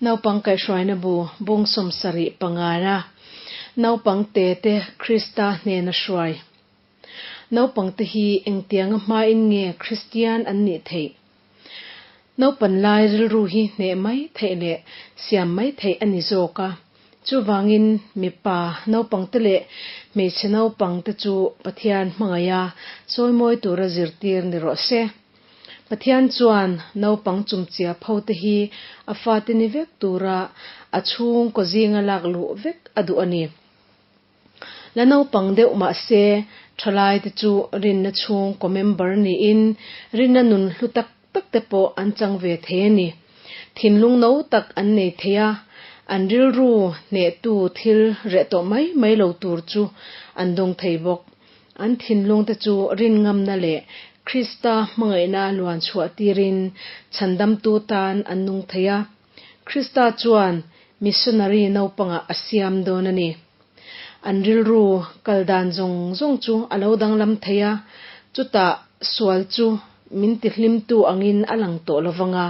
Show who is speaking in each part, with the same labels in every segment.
Speaker 1: Naupang kaihhruaina bu bung 75 na naupang te te Krista hnena hruai. Naupang te hi engtianga hmain nge Kristian an nih theih? Naupan lai rilru hi hneh mai theih leh siam mai theih a ni zawk a. Chuvangin mipa naupang te leh hmeichhe naupang te chu Pathian hmangaiha chawimawi tura zirtir ni rawh se. Pathian chuan naupang chumchia pho te hi a fate ni vek tura a chhungkaw zinga lak luh vek a duh a ni. La naupang deuh mah se, thalai te chu rinna chhungkaw member niin rinna nun hlu tak tak te pawh an chang ve thei a ni. Thinlung no tak an nei thei a, an rilru hnehtu thil reh tawh mai mai lo tur chu an dawng thei bawk. An thinlung te chu rinngamna leh Krista hmangaihna luan chhuah tirin chhandamtu tan an nung thei a. Krista chuan missionary naupangah a siam dawn a ni. An rilru kal dan zawng zawng chu a lo danglam thei a, chutah sual chu min tihlimtu angin a lang tawh lovang a,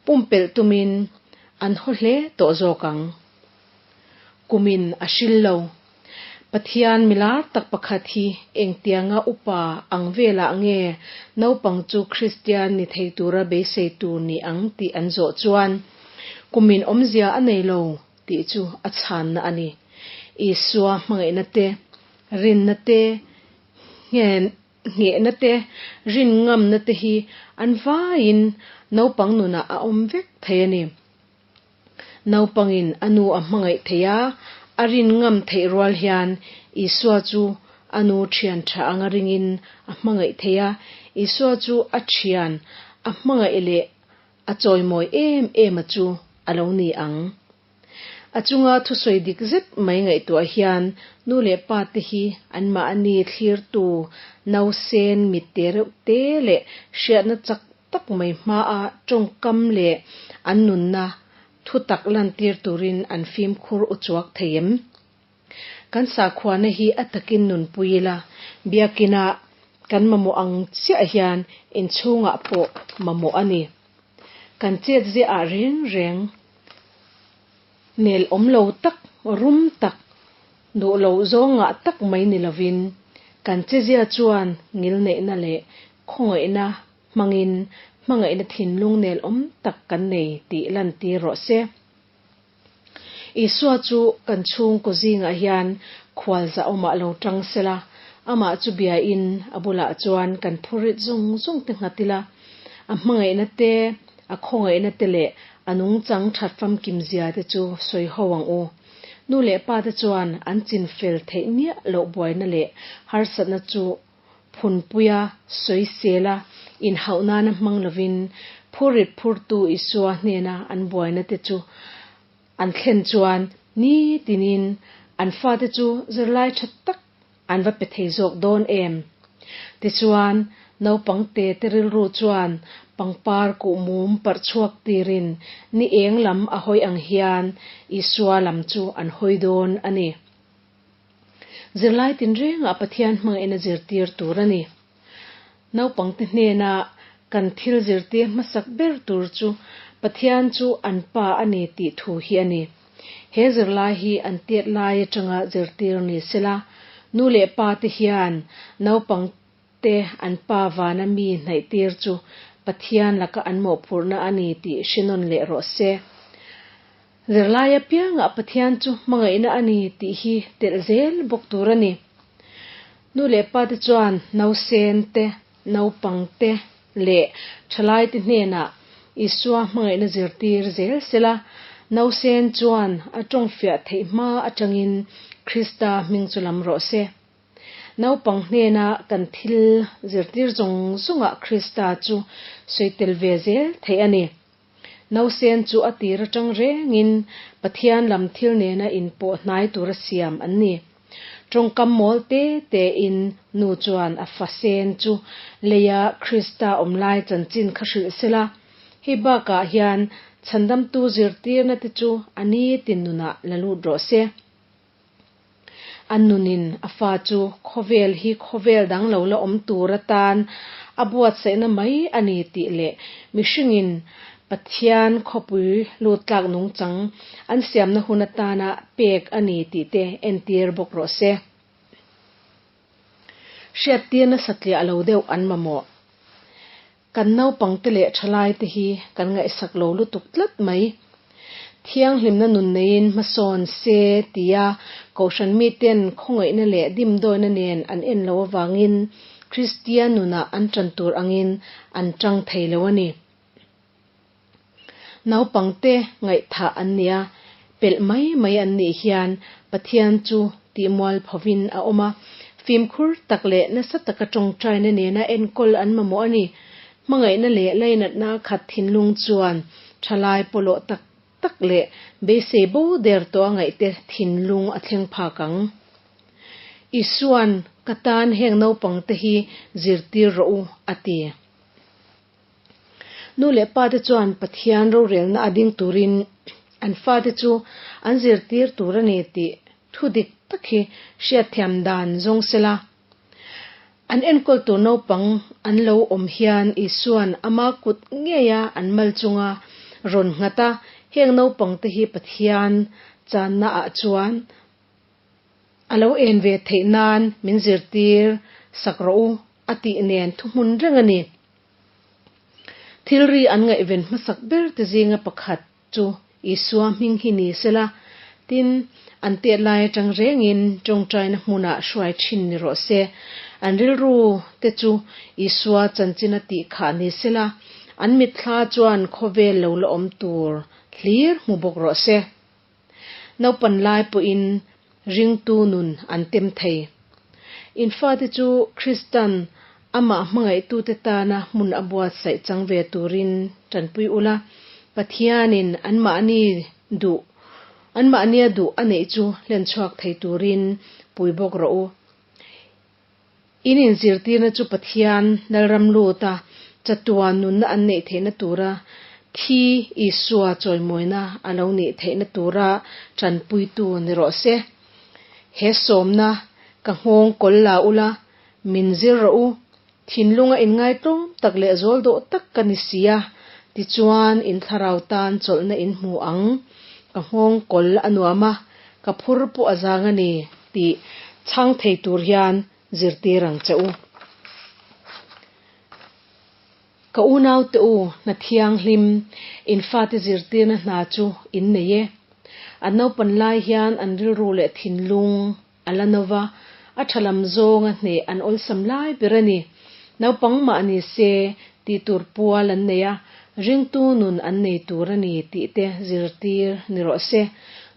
Speaker 1: pumpelh tumin an haw hle tawh zawk ang. Kumin a hril lo. Pathian milar tak pakhat hi engtianga upa ang velah nge naupang chu Kristian ni thei tura beisei tur ni ang tih an zawh chuan, Kumin awmzia a nei lo tih chu a chhanna a ni. Isua hmangaihna te, rinna te, nghehna te, rin ngamna te hi an vaiin naupang nunah a awm vek thei a ni. Naupangin a nu a hmangaih theih a, a rin ngam theih rual hian Isua chu a nu thian tha anga ringin a hmangaih theih a, Isua chu a thian a hmangaih leh a chawimawi em em a chu a lo ni ang. A chunga thusawi dik zet mai ngaihtuah hian nu leh pa te hi anmahni thlirtu nausen mitte reuh te leh hriatna chak tak mai hmaa tawngkam leh an nunna thu tak lantir turin an fimkhur u chuak thei em? Kan sakhuana hi a takin nunpui ila, biakina kan mamawh ang chiah hian inchhungah pawh mamawh a ni. Kan chet ziah ah reng reng nel awm lo tak, rum tak, duh loh zawngah tak mai ni lovin kan chezia chuan ngilneihna leh Khawngaihna hmangin hmangaihna thinlung nel awm tak kan nei tih lantir rawh se. Isua chu kan chhungkaw zingah hian khualzahawmah lo tang sela, amah chu biain a bulah chuan kan phurit zung zung te nghat ila, a hmangaihna te, a khawngaihna te leh a nungchang that famkim zia te chu sawi ho ang u. Nu leh pa te chuan an chinfel theih miah loh buaina leh harsatna chu Phunpuia sawisela inhauh nana hmang lovin phurit phurtu Isua hnena an buaina te chu an thlen chuan nitinin an fate chu zirlai tha tak an va pe thei zawk dawn em? Tichuan, naupang te te rilru chuan pangpar kuhmum parh chhuak tirin ni eng lam a hawi ang hian Isua lam chu an hawi dawn a ni. Zirlai tinrengah Pathian hmangaihna zirtir tur a ni. Naupangte hnena kan thil zirtir hmasak ber tur chu Pathian chu an Pa a ni tih thu hi a ni. He zirlai hi an tiat lai atanga zirtir ni sela, nu leh pa te hian naupangte an pa vana mi hnaihtir chu Pathian laka an mawhphurhna a ni tih hre nawn leh rawh se. Zirlai apiangah Pathian chu hmangaihna a ni tih hi telh zel bawk tur a ni. Nu leh pa te chuan nausen te, naupang te leh thalai te hnenah Isua hmangaihna zirtir zel sela, nausen chuan a tawngfiah theih hma atangin Krista hming chu lam rawh se. Naupang hnena kan thil zirtir zawng zawngah Krista chu sawi tel ve zel theih a ni. Nausen chu a tir atang rengin Pathian lam thil nena inpawh hnai tura siam an ni. Tawngkam mawl te tein nu chuan a fa sen chu leia Krista awm lai chanchin kha hrilh sela, hei bakah hian chhandamtu zirtirna te chu a nitin nunah la lut rawh se. A nunin a fa chu khawvel hi khawvel dang lo la awm tur atan a buatsaihna mai a ni tih leh mihringin Pathian khawpui lut tlak nungchang an siamna hun atana pek a ni tih te entir bawk rawh se. Hriattirna satliah lo deuh an mamawh. Kan naupangte leh thalaite hi kan ngaihsak lo lutuk tlat mai. Thianghlimna nun neiin hmasawn se tia Kohhran miten khawngaihna leh dimdawina nen an en lo avangin Kristian nunah an tan tur angin an tang thei lo a ni. Naupangte ngaihthah an nia, pelh mai mai an nih hian Pathian chu tihmual phovin a awm a, fimkhur tak leh nasa taka tawngtaina nena enkawl an mamawh a ni. Hmangaihna leh lainatna khat thinlung chuan thalai pawlawh tak tak leh beisei bo der tawh a ngaihte thinlung a thleng phak ang. Isua'n ka tan heng naupangte hi zirtir rawh u, a ti. Nu leh pa te chuan Pathian rorelna a ding turin an fate chu an zirtir tur a ni tih thu dik tak hi hriatthiam dan zawng sela. An enkawl tur naupang an lo awm hian Isua'n ama kut ngeia an mal chunga rawn nghat a, heng naupang te hi Pathian channa ah chuan A lo en ve theih nan min zirtir sak rawh u a tih nen thuhmun reng a ni. Thil ri an ngaihven hmasak ber te zinga pakhat chu Isua hming hi ni sela, tin, an tet lai atang rengin tawngtaina hmunah hruai thin ni rawh se. An rilru te chu Isua chanchin a tih khah ni sela, an mitthla chuan khawvel lo la awm tur hlir hmu bawk rawh se. Naupan lai pawhin ringtu nun an tem thei. In fate chu Kristan amah hmangaihtute tana hmun a buatsaih chang ve turin tanpui ula, Pathianin anmahni duh anmahnia duh a neih chu hlenchhuak thei turin pui bawk rawh u. In inzirtirna chu Pathian Lalram luta chatuan nunna an neih theihna tura thi Isua chawimawina a lo nih theihna tura tanpuitu ni rawh se. He sawmna ka nghawng kawl la ula, min zir rawh u. Thinlunga inngaitlawm tak leh zawl dawh tak ka ni si a, tichuan in thlarau tan chawlhna in hmu ang. Ka nghawng kawl a nuam a, ka phur pawh a zang a ni. Tih chhang thei tur hian zirtir ang che u. Ka unaute u, hna thianghlim, in fate zirtirna hna chu in nei e. An naupan lai hian an rilru leh thinlung a la no va, a tha lam zawnga hneh an awlsam lai ber a ni. Naupang mah ni se, tih tur pual an nei a, ringtu nun an nei tur a ni tih te zirtir ni rawh se.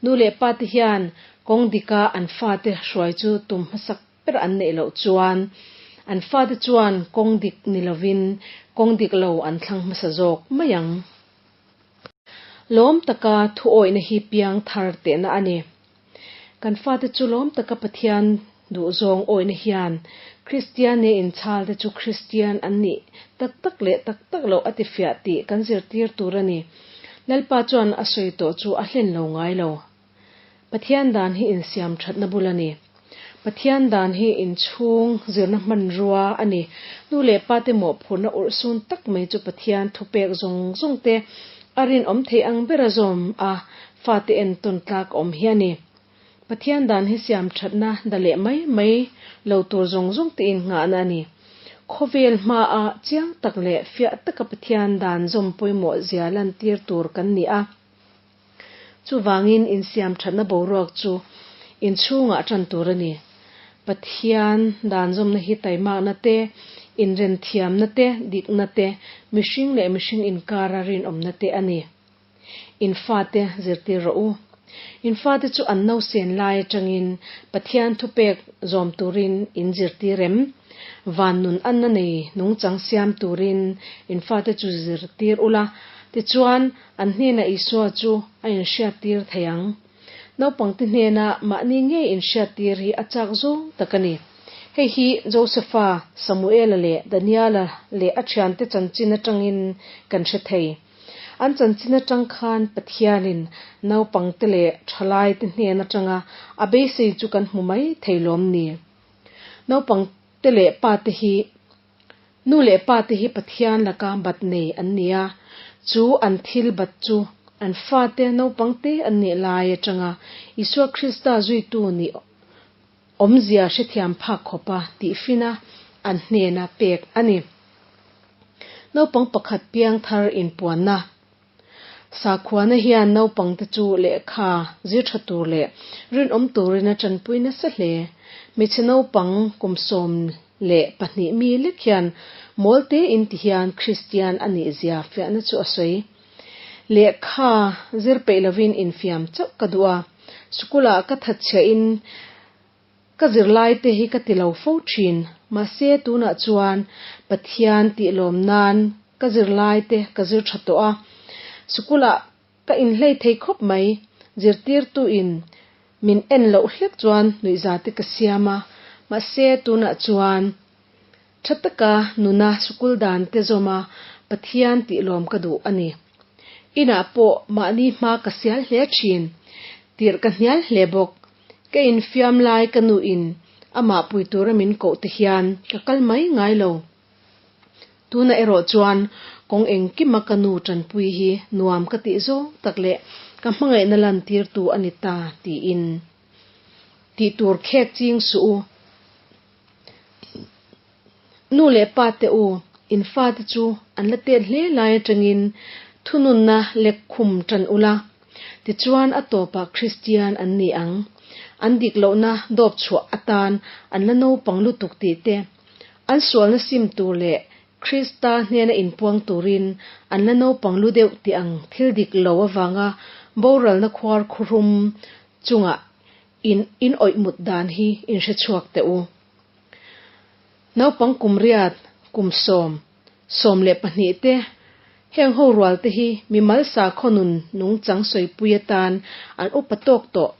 Speaker 1: Nu leh pate hian Kawng dika an fate hruai chu tum hmasak ber an neih loh chuan an fate chuan kawng dik ni lovin kawng dik lo an thlang hmasa zawk mai ang. Lawm taka thu awihna hi piang thar tehna a ni. Kan fate chu lawm taka Pathian duhzawng awihna hian Kristian nia inchhal te chu Kristian an nih tak tak leh tak tak loh a tifiah tih kan zirtir tur a ni. Lalpa chuan a sawi tawh chu a hlen lo ngai lo. Pathian dan hi insiam thatna bul a ni. Pathian dan hi inchhung zirna hmanrua a ni. Nu leh pa te mawhphurhna urhsun tak mai chu Pathian thupek zawng zawng te a rinawm thei ang bera zawm a fate entawn tlak awm hi a ni. Pathian dan hi siam thatna da leh mai mai lo tur zawng zawng te innghahna a ni. Khawvel hmaa chiang tak leh fiah taka Pathian dan zawm pawimawh zia lantir tur kan ni a. Chuvangin insiam thatna boruak chu inchhungah tan tur a ni. Pathian dan zawmna hi taimakna te, inrenthiamna te, dikna te, mihring leh mihring inkara rinawmna te a ni. In fate zirtir rawh u. In fate chu an nausen lai atangin Pathian thupek zawm turin in zirtir em? Van nun anna nei nungchang siam turin in fate chu zirtir ula, tichuan An hnenah Isua chu a inhriattir thei ang. Naupangte hnena mahni ngei inhriattir hi a chak zawng tak a ni. Hei hi Josefa, Samuela leh Daniela leh a thiante chanchin atangin kan hre thei. An chanchin atang khan Pathianin naupangte leh thalaite hnen atanga a beisei chu kan hmu mai thei lawm ni. Naupangte leh pate hi Nu leh pa te hi Pathian laka bat nei an ni a. Chu an thil bat chu an fate naupang te an nih lai atanga Isua Krista zuitu nih awmzia hrethiam phak khawpa tihfina an hnena pek a ni. Naupang pakhat piangthar inpuanna. Sakhuana hian naupangte chu lehkha zir tha tur leh rinawm turin a tanpui nasa hle. Hmeichhe naupang kum 12 mi lek hian mawl te in ti hian Kristian a nih zia fiahna chu a sawi. Lehkha zir peih lovin infiam chauh ka duh a, sukulah ka thatchhiahin Ka zirlai te hi ka ti lo fo thin, mahse tunah chuan Pathian tih lawm nan ka zirlai te ka zir tha tawh a, sikulah ka inhlei thei khawp mai, zirtirtu in min en loh hlek chuan nuihza te ka siam a, mahse tunah chuan tha taka nuna sikul dan te zawm a Pathian tih lawm ka duh a ni. Inah pawh mahni hma ka sial hle thin, tirh ka hnial hle bawk. Ka infiam lai ka nu in amah pui tura min koh te hian ka kal mai ngai lo. Tunah erawh chuan kawng engkima ka nu tanpui hi nuam ka tih zawng tak leh ka hmangaihna lantirtu a ni ta tiin tih tur khek ching suh u. Nu leh pa te u, in fate chu an la tet hle lai atangin thununna lek khum tan ula, tichuan a tawpah Kristian an ni ang. An dik lohna dawp chhuah atan an la naupang lutuk tih te, an sualna sim tur leh Krista hnena inpuang turin an la naupang lu deuh tih ang thil dik lo avanga boralna khuar khurum chungah in in awih mut dan hi in hre chhuak teh u. Naupang kum riat, kum sawm, 12 te, heng ho rual te hi mimal sakhaw nun nungchang sawipui atan an upa tawk tawh.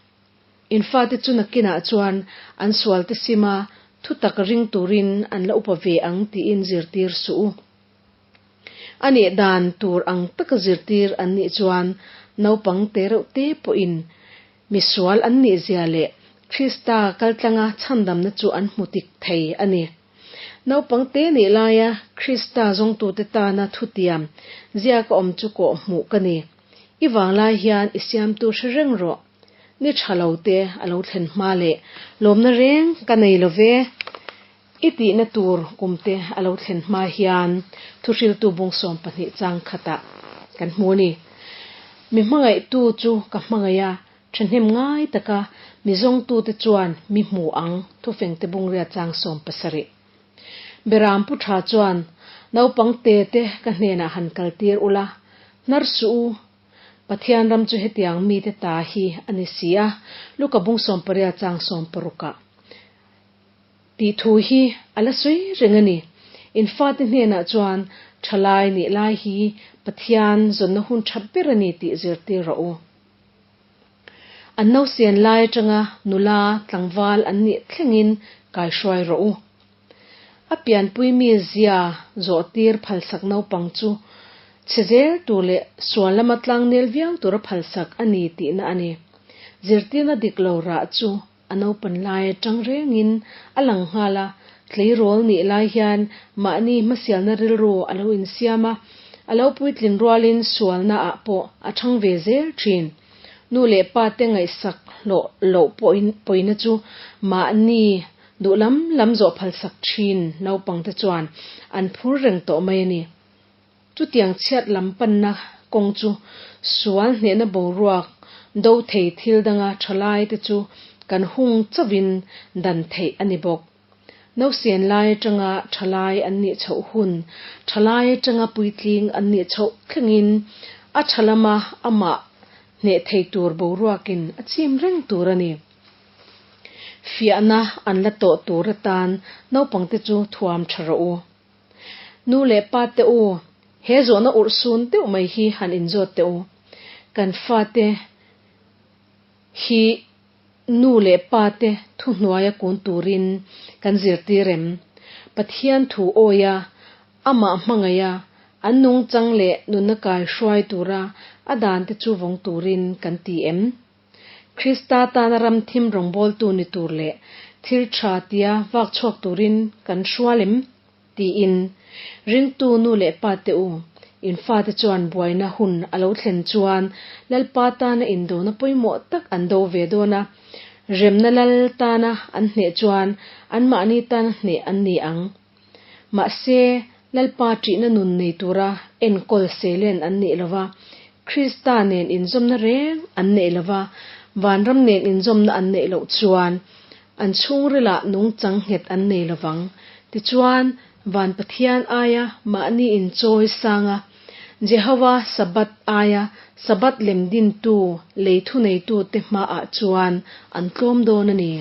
Speaker 1: In fate chu nakinah chuan an sual te sima thutak ring turin an la upa ve ang tiin zirtir suh u. A nih dan tur ang taka zirtir an nih chuan naupang te reuh te pawhin Misual an nih zia leh Krista kaltlanga chhandamna chu an hmu tik thei a ni. Naupang te nih laia Krista zawngtute tana thutiam ziaka awm chu kawh hmuh ka ni. I vanglai hian i siamtu hre reng rawh. Ni tha lo te a lo thlen hma leh lawmna reng ka nei lo ve. I tihna tur kum te a lo thlen hma hian thuhriltu bung 12 chang khatah kan hmu a ni. Mi hmangaihtu chu ka hmangaih a, thahnem ngai taka mi zawngtute chuan mi hmu ang, thufengte bungria chang 70. Beram pu tha chuan, Naupang te te ka hnenah han kaltir ula, hnar suh u, Pathian ram chu hetiang mite ta hi a ni si a, Luka bung 18 chang 60 ah. Tih thu hi a la sawi reng a ni. In fate hnenah chuan thalai nih lai hi Pathian zawnna hun tha ber a ni tih zirtir rawh u. An nausen lai atanga nula tlangval an nih thlengin kaihruai rawh u. A pianpui mi zia zawhtir phalsak naupang chu chhe zel tur leh sual lama tlangnel viau tura phalsak a ni tihna a ni. Zirtirna dik lo rah chu A naupan lai atang rengin a lang nghal a, tleirawl nih lai hian mahni hmasialna rilru a lo insiam a, a lo puitlin rualin sualna ah pawh a thang ve zel thin. Nu leh pa te ngaihsak hlawh loh pawina chu mahni duh lam lam zawh phalsak thin naupangte chuan an phur reng tawh mai a ni. Chutiang chhiat lam panna kawng chu sual hnehna boruak do thei thil danga thalai te chu kan hung chauhin dan theih a ni bawk. Nausen lai atanga thalai an nih chhoh hun, thalai atanga puitling an nih chhoh thlengin a tha lama amah hneh thei tur boruakin a chim reng tur a ni. Fiahna an la tawh tur atan naupangte chu thuam tha rawh u. Nu leh pa te u, he zawhna urh sun deuh mai hi han inzawt teh u. Kan fate hi nu leh pa te thuhnuaia kun turin kan zirtir em? Pathian thu awia, amah hmangaiha, an nungchang leh nunna kai hruai tura a dan te chu vawng turin kan ti em? Krista tana ram thim rawngbawltu ni tur leh thil tha tia vak chhuak turin kan hrual em? tiin ringtu nu leh pa te u, In fate chuan buaina hun a lo thlen chuan Lalpa tana indona pawimawh tak an do ve dawn a. Remna Lal tana an hneh chuan anmahni tana hneh an ni ang. Mahse, Lalpa ṭihna nun nei tura enkawl seilen an nih lova, Krista nen inzawmna reng an neih lova, vanram nen inzawmna an neih loh chuan an chhungrilah nungchang nghet an nei lovang. Tichuan, van Pathian aia mahni inchawi sanga Jehova Sabbath aia Sabbath lem dintu lei thuneitute hmaah chuan an tlawm dawn a ni.